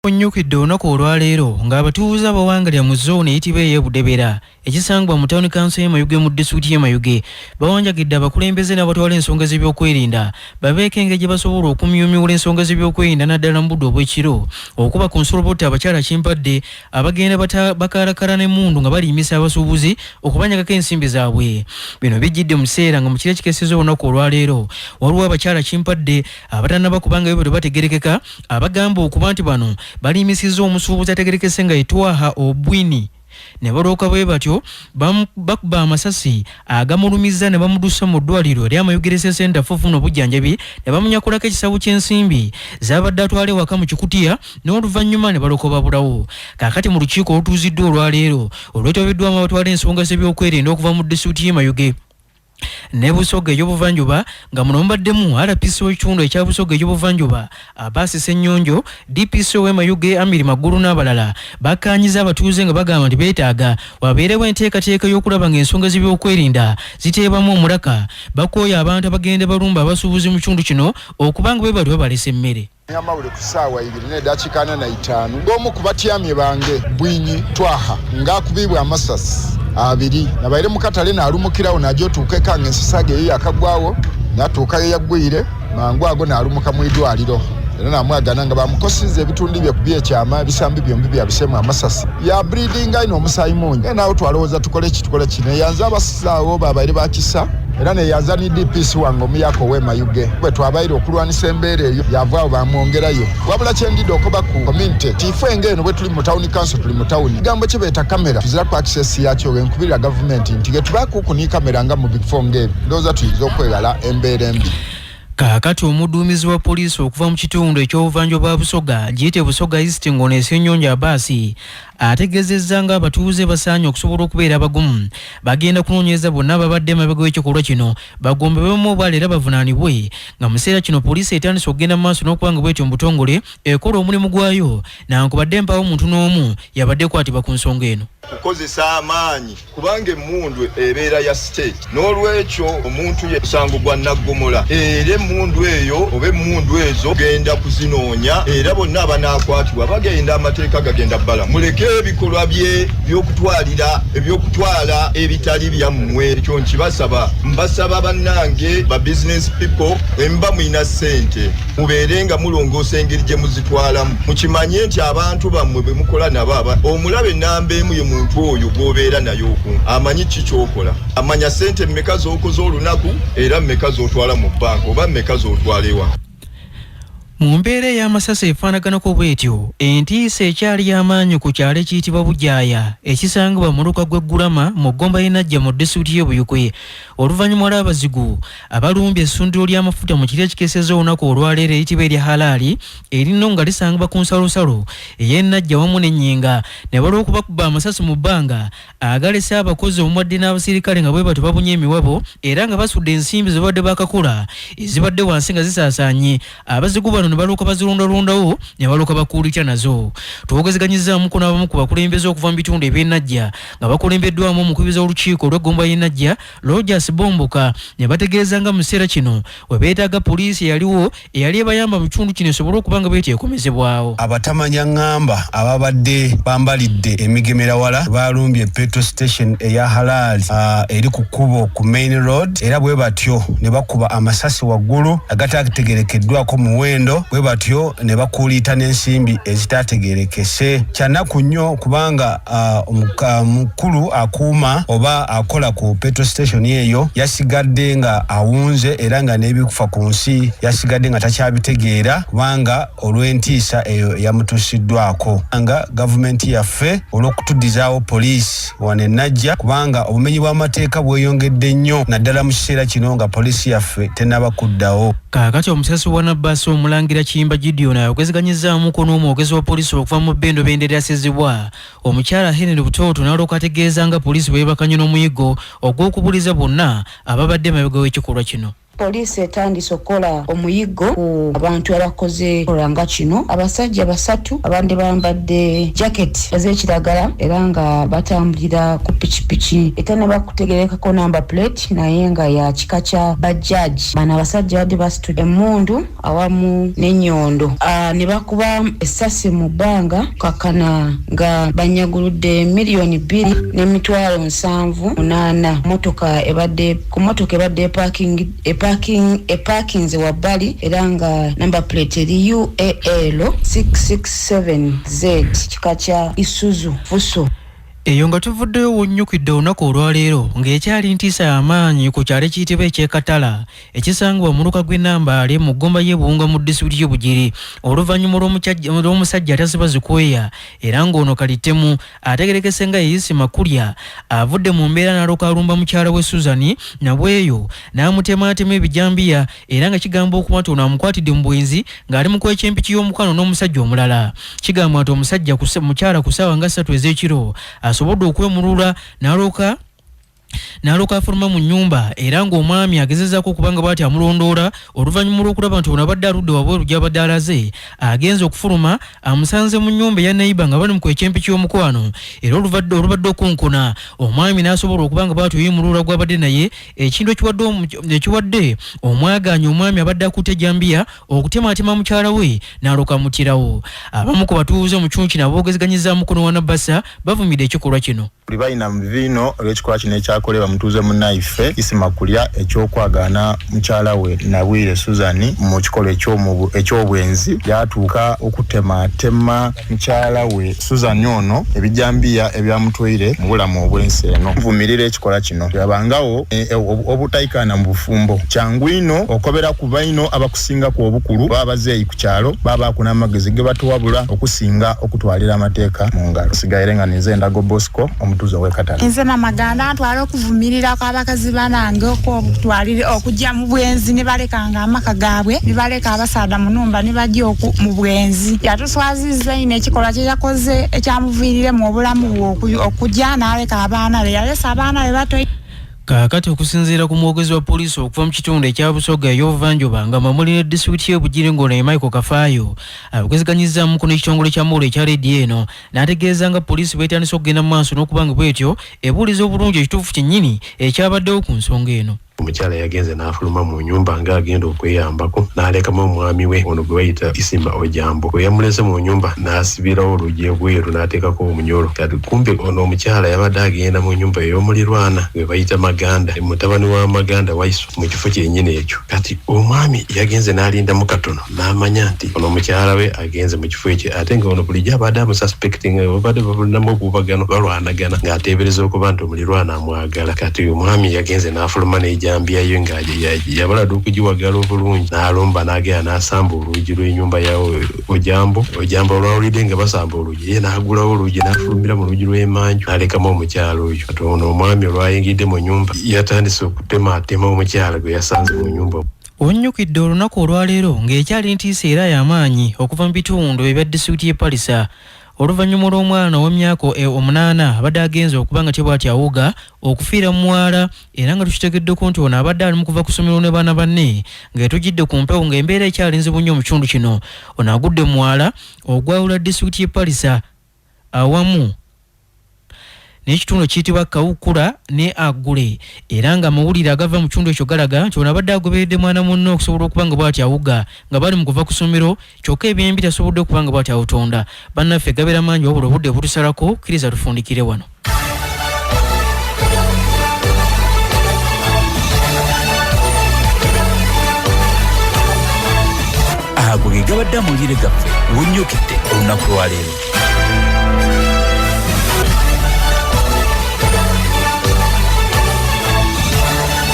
Nnyukidde olunaku olwaleero ng'abatuuze abawangalira mu zooni eyitibwa ey'e Budebera ekisangibwa mu tawuni kanso y'e Mayuge mu disitulikiti y'e Mayuge bawanjagidde abakulembeze n'abatwala ensonga z'ebyokwerinda babeeko engeri gye basobola okumyumyula ensonga z'ebyokwerinda naddala mu budde obw'ekiro okuba ku nsolobotto abakyala Kimpadde abagenda bakaalakala n'emmundu nga baliimisa abasuubuzi okubanyagako ensimbi zaabwe. Bino bijjidde mu kiseera nga mu kiro ekikeesezza olunaku olwaleero waliwo abakyala Kimpadde abatannaba kubanga bwe bategerekeka abagamba okuba nti bano baliimisizza omusuubuzi ategerekese nga ye Twaha Obwini ne balooka bwe batyo bakuba amasasi agamulumizza ne bamudusa mu ddwaliro erya Mayuge Center ofuna obujjanjabi ne bamunyakulako ekisawo ky'ensimbi z'abadde atwala ewaka mu kikutiya n'oluvannyuma ne balooka babulawo. Kaakati mu lukiiko olutuuziddwa olwaleero olwetabiddwamu abatwala ensonga z'ebyokwerinda okuva mu disitulikiti y'e Mayuge ne Busoga ey'obuvanjuba nga muno mubaddemu RPC w'ekitundu ekya Busoga ey'obuvanjuba Abbas Ssennyonjo, DPC ow'e Mayuge Amiri Magulu n'abalala bakkaanyiza abatuuze nga bagamba nti beetaaga wabeerewo enteekateeka y'okulaba ng'ensonga z'ebyokwerinda ziteebwamu omulaka. Bakooye abantu abagenda balumba abasuubuzi mu kitundu kino okuba nga bwe bali babalesa emmere. Amawulire ku ssaawa 2:45 ng'omu ku batyamye bange Bwinyi Twaha ng'akubibwa amasasi abiri nabaire mu katale n'alumukirawo n'ajja otuuka eka ng'ensasage eyo yakagwawo n'atuukayo yaggwire mangu ago n'alumuka mu idwaliro era namwagana nga bamukosiza ebitundu bye ku byekyama ebisambi byombi byabisemu amasasi ya bleeding alina omusaayi mungi era naawe twalowooza tukole ki tukole ki neyanza abasaawo babaire bakisa era neyanza ni DPC wange omuyaka ow'e Mayuge bwe twabaire okulwanisa embeera eyo yavaawo bamwongerayo wabula kyendidde okuba ku community tiife ng'eno bwe tuli mu town council tuli mu town ekigambo kye beeta kamera tuzira ku access yakyo enkubirira gavumenti nti getubakuuku ni kamera nga mu bifo ng'ebyo ndowooza tuyinza okwewala embeera embi. Kaakati omuduumizi wa poliisi okuva mu kitundu eky'obuvanjuba bwa Busoga giyite Busoga East ng'ono Ssenyonjo Abbas ategeezezza ng'abatuuze basaanye okusobola okubeera abagumu bagenda kunoonyereza bonna ababadde emabega w'ekikolwa kino bagombebwemu obwala era bavunaanibwe nga mu kiseera kino poliisi etandise okugenda mu maaso n'okuba nga bwetyo mu butongole ekola omulimu gwayo nankubadde mpaawo muntu n'omu yabadde kwatibwa ku nsonga eno. Kukozesa amaanyi kubanga emmundu ebeera ya state n'olwekyo omuntu ye musango gwa naggomola era emmundu eyo oba emmundu ezo genda kuzinoonya era bonna abanaakwatibwa bagenda amateeka gagenda bbala muleke ebikolwa bye by'okutwalira eby'okutwala ebitali byammwe ekyo nkibasaba mbasaba bannange ba business people emba mulina ssente mubeere nga mulongoosa engeri gye muzitwalamu mukimanye nti abantu bammwe bwe mukola nabo aba omulabe ennamba emu ye muntu oyo gw'obeera naye okumpi amanyi ki ky'okola amanya ssente mmeka z'okoze olunaku era mmeka z'otwala mu bbanka oba mmeka z'otwala ewa. Mu mbeera ey'amasasi efaanaganako bw'etyo, entiisa ekyali y'amaanyi ku kyalo ekiyitibwa Bujaaya ekisangibwa mu muluka gw'e Ggulama mu ggomba y'e Najja mu disitulikiti y'e Buikwe oluvannyuma lw'abazigu abalumbye essundiro ly'amafuta mu kiro ekikeesezza olunaku olwaleero eriyitibwa erya Halaali erino nga lisangibwa ku nsalosalo ey'e Najja wamu n'e Nnyinga ne balwa okubakuba amasasi mu bbanga agalese abakozi omubadde n'abasirikale nga bwe batyo babunye emiwabo era nga basudde ensimbi ze babadde baakakola ezibadde wansi nga zisaasaanye abazigu bano ne balooka bazirondalondawo ne balooka bakuulitya nazo. Twogezeganyizaamuko n'abamu ku bakulembeze okuva mu bitundu eby'e Najja nga bakulembeddwamu omukubiriza w'olukiiko olw'eggombolola y'e Najja Rogers Bomboka ne bategeeza nga mu kiseera kino we beetaaga poliisi eyaliwo eyali ebayamba mu kitundu kino esobole okuba nga bwetyo ekomezebwawo. Abatamanya ngamba ababadde bambalidde emigemerawala baalumbye petrol station eya Halal eri ku kkubo ku main road era bwe batyo ne bakuba amasasi waggulu agataategeerekeddwako muwendo bwe batyo ne bakuuliita n'ensimbi ezitaategeerekese. Kyanaku nnyo kubanga omukulu akuuma oba akola ku petrol station eyo yasigadde nga awunze era nga n'ebikufa ku nsi yasigadde nga takyabitegeera kubanga olw'entiisa eyo eyamutuusiddwako. Nga gavumenti yaffe olw'okutudizaawo poliisi wano e Najja kubanga obumenyi bw'amateeka bweyongedde nnyo naddala mu kiseera kino nga poliisi yaffe tennaba kuddawo. Kaakati omusasi wa Nabbasi Omulangira Kiyimba Gideon ayogezeganyizaamuko n'omwogezi wa poliisi okuva mu bbendobendo erya Ssezibwa, omukyala Henry Butooto n'alyoka ategeeza nga poliisi bw'ebakanye n'omuyiggo ogw'okubuliza bonna ababadde emabega w'ekikolwa kino. Poliisi etandise okukola omuyiggo ku abantu abakoze nga kino. Abasajja basatu abandi bambadde jaketi ez'ekiragala era nga batambulira ku pikipiki etannaba kutegerekako number plate, naye nga ya kika kya Bajaj. Bano abasajja badde basitudde emmundu awamu n'ennyondo, ne bakuba essasi mu bbanga kakana nga banyaguludde 2,778,000. Motoka ebadde ku motoka ebadde eparkinze wabbali era nga number plate eri UAL 667Z, kika kya Isuzu Fuso. Eyo nga tuvuddeyo, wonnyukidde olunaku olwaleero ng'ekyali ntiisa y'amaanyi ku kyalo ekiyitibwa eky'Ekatala ekisangibwa mu muluka gw'e Nambaale mu ggomba y'e Buwunga mu disitulikiti y'e Bugiri, oluvannyuma lw'omusajja atasiba zikweya era ng'ono kalitemu ategerekese nga ye Isima Kulya avudde mu mbeera n'alooka alumba mukyala we Susan Nabweyo n'amutemaatema ebijambiya, era nga kigamba okuba nti ono amukwatidde mu bwenzi ng'ali mu kwekya empiki y'omukwano n'omusajja omulala. Kigambwa nti omusajja mukyala ku ssaawa nga 3 ez'ekiro asobodde okwemulula n'alooka afuluma mu nnyumba, era ng'omwami agezezaako okuba nga bw'ati amulondoola. Oluvannyuma lw'okulaba nti ono abadde aludde wabweru gy'abadde alaze, agenze okufuluma amusanze mu nnyumba eya neighbour nga bali mu kwekya empiki y'omukwano, era olubadde okunkuna omwami n'asobola okuba nga bw'ati oyimulula gw'abadde naye, ekintu ekiwadde omwagaanya omwami abadde akutte ejjambiya okutemaatema mukyala we n'alooka amutirawo. Abamu ku batuuze mu kitundu kino aboogezeganyizaamu kuno Wanabasa bavumidde ekikolwa kino. Buli balina mu bibiino olw'ekikolwa kino ekyakolebwa mutuuze munnayiffe Isima Kulya eky'okwagaana mukyala we Nabwire Susan mu kikolwa eky'obwenzi, yatuuka okutematema mukyala we Susan ono ebijambiya ebyamutwaire mu bulamu obw'ensi eno. Nvumirira ekikolwa kino. Yabangawo obutayikaana mu bufumbo, kyangu ino okobera ku baino abakusingaku obukulu baba bazeeyi ku kyalo, babaaku n'amagezi ge batuwabula okusinga okutwalira amateeka mu ngalo. Sigaire nga ninze Ndago Bosco, omutuuze ow'e Katale. Nze Namaganda, ntwala okuvumirirako abakazi banange okwobutwalire okujja mu bwenzi ne balekanga amaka gaabwe ne baleka abasaada mu numba ne bajja mu bwenzi. Yatuswazizza ino ekikolwa kye yakoze ekyamuviiriremu obulamu bwe okujja n'aleka abaana be, yalesa abaana be bato. Kaakati okusinziira ku mwogezi wa poliisi okuva mu kitundu ekya Busoga ey'obuvanjuba nga mwe muli ne disitulikiti y'e Bugiri, ng'ono ye Michael Kafaayo, abugeziganyizaamuku n'ekitongole kya mawulire ekya rediyo eno, n'ategeeza nga poliisi bwetandise okugenda mu maaso n'okuba nga bwetyo ebuuliza obulungi ekituufu kyennyini ekyabaddewo ku nsonga eno. Omukyala yagenze n'afuluma mu nyumba ng'agenda okweyambako n'alekamu omwami we ono gwe bayita Isima Ojambo. Bwe yamulese mu nyumba n'asibirawo oluggi ebweru n'ateekako omunyolo. Kati kumbe ono omukyala yabadde agenda mu nyumba ey'omulirwana gwe bayita Maganda, mutabani wa Maganda Waiso, mu kifo kyennyini ekyo. Kati omwami yagenze n'alindamu katono n'amanya nti ono omukyala we agenze mu kifo ekyo, ate nga ono bulijjo abadde amususpecting, babadde babulinamu obuubagano, balwanagana, ng'ateebereza okuba nti omulirwana amwagala. Kati omwami yagenze n'afuluma n'ejambiya ye nga yabalada okugiwagala obulungi, n'alumba n'agenda n'asamba oluggi lw'ennyumba ya Ojambo. Ojambo olwawulidde nga basamba oluggi, ye n'agulawo oluggi n'afulumira mu luggi lw'emanju n'alekamu omukyala oyo. Kati ono omwami olwayingidde mu nyumba yatandise okutemaatema omukyala gwe yasanze mu nyumba. Onnyukidde olunaku olwaleero ng'ekyali ntiisa era y'amaanyi okuva mu bitundu ebya disitulikiti y'e Palisa, oluvannyuma lw'omwana ow'emyaka 8 abadde agenze okuba nga tebwati awuga okufiira mu mwala, era nga tukitegeddeko nti ono abadde ali mu kuva ku ssomero ne baana banne ng'etujjidde ku mpewo ng'embeera ekyali nzibu nnyo mu kitundu kino. Ono agudde mu mwala ogwawula disitulikiti y'e Palisa awamu n'ekitundu ekiyitibwa Kawukula ne Agule, era nga amawulire agava mu kitundu ekyo galaga nti ono abadde agoberedde mwana munne okusobola okuba nga bw'ati awuga nga bali mu kuva ku ssomero, kyokka ebyembi tasobodde okuba nga bw'ati awutonda. Bannaffe, gabeera mangi, wabula obudde butusalako, kkiriza tufundikire wano. Ago ge gabadde amawulire gaffe wonnyukidde olunaku lwaleero.